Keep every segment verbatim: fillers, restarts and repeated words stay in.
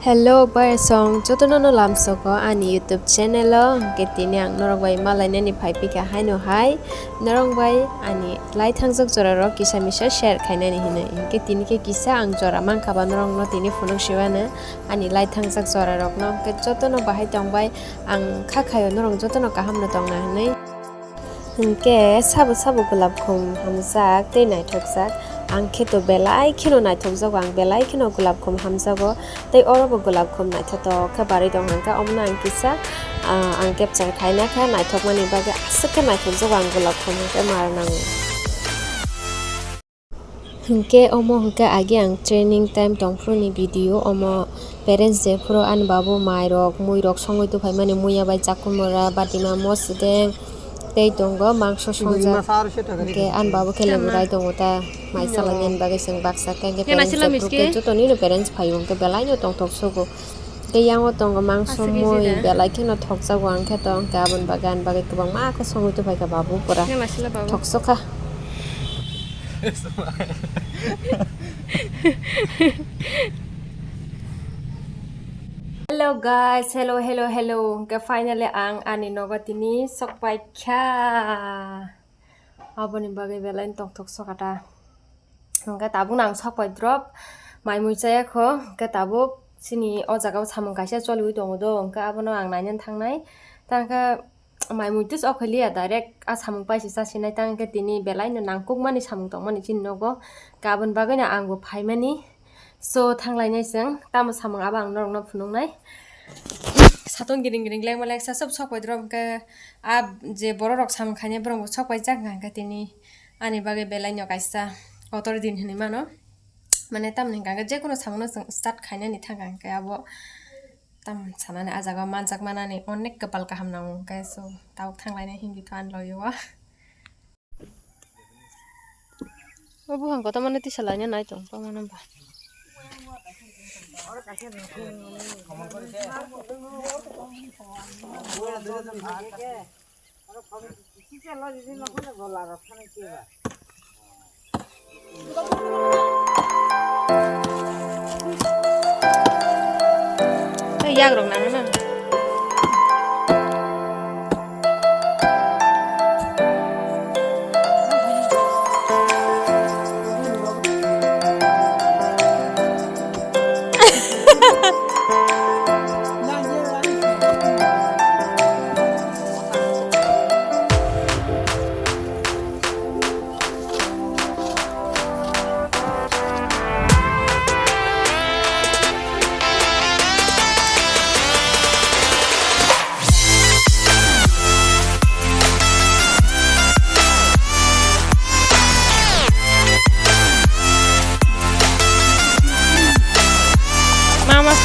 Hello, bai song jotono no lamsogo ani YouTube channel o, hwnkhe tini ang norok bai malainani phai phikha haino hai, norok bai ani lai thangjak jora rok kisa misa share khainani hinwi, hwnkhe tini khe kisa ang jora mankha ba norok no tini phunuk siwano ani lai thangjak jora rok no, hwnkhe jotono bahai tongbai ang kha khaio norok jotono kaham no tongna hinwi. Hinkhe sabo sabo gulab khum hamjak tei naithokjak. Ang khe to belai kheno naithokjago, ang belai kheno gulab khum hamjago. Tei oro bo gulab khum naithotok khe barwi tong hwnkhe omono ang kisa, ah, ang capture khaina kha naithokmani bagwi aswk khe naithokjago ang gulab khum hwnkhe mar nango. Hinkhe omo hinkhe agi ang training time tongphuru ni video, omo parents jephuru ani babu mai rok mui rok songwi tuphaimani, muya bai chakumura, batima, mosdeng tei tongo mangso songjak. Hinkhe ani babu khe lebu rai tongo ta, mai salainani bagwi chwng baksa khe, hinkhe parents jephuru khe jotoni no parents phaio hinkhe belai no tongthok sogo. Tei yango tongo mangso mui belai kheno thokjago ang khe tong, hinkhe aboni bagwi ani bagwi kwbangma khe songwi tuphaikha babu pura. Thoksokkha. Hello guys, hello, hello, hello. Hinkhe finally ang ani nogo tini sokpaikha. Aboni bagwi belai tongthok sokha ta. Hwnkhe tabukno ang sokpai drop, mai mui chaya kho, hwnkhe tabuk chini o jaga o samung kaisa choliwi tongo do, hwnkhe abono ang nainani thangnai. Ta hwnkhe mai mui tei okholiya, direct a samung paisa chasinai, ta hwnkhe tini belai no nangkukmani samung tongmani chini nogo, hwnkhe aboni bagwino ang bo phaimani. So, thanglainai chwng, tamo samung abo ang norokno phunuknai. Satung giring giring lengma leksa sob sokpai drop, hwnkhe a je borok rok samung khainai borok bo sokpaijak, hwnkhe tini ani bagwi belai no kaisa kotor din hinwi mano. Mane tamni hwnkhe jekono samungno chwng start khainani thangkha hwnkhe abo tam sanani a jaga o manjak manani onek kwpal kaham nango hwnkhe, so tabuk thanglainai hinwi phan loio. O buphang kotormani tisa laina nai tong tongmani ba. Tei yagrok nangna. Mama.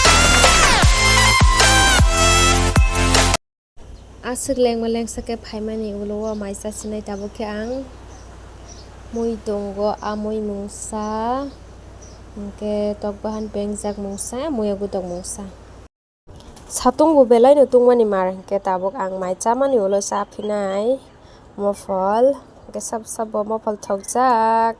Aswk lengma lengsa khe phaimani ulo o mai chasinai tabuk khe ang mui tongo, a mui mungsa, hwnkhe tok bahan pengjak mungsa, muya gutok mungsa. Satung bo belai no tungmani mar hwnkhe tabuk ang mai chamani ulo cha phinai mofol, hwnkhe sab sabo mofol thokjak.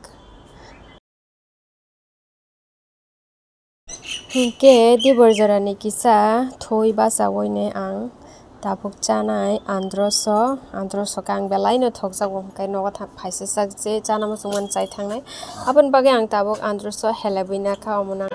Hinkhe dibor jorani kisa thwi bachawi nai ang tabuk chanai androso, androso khe ang belai no thokjago, hinkhe nogo tha-, phaisajak je chana muchungmani chai thangnai. Aboni bagwi ang tabuk androso helebwi nakha, omo nang.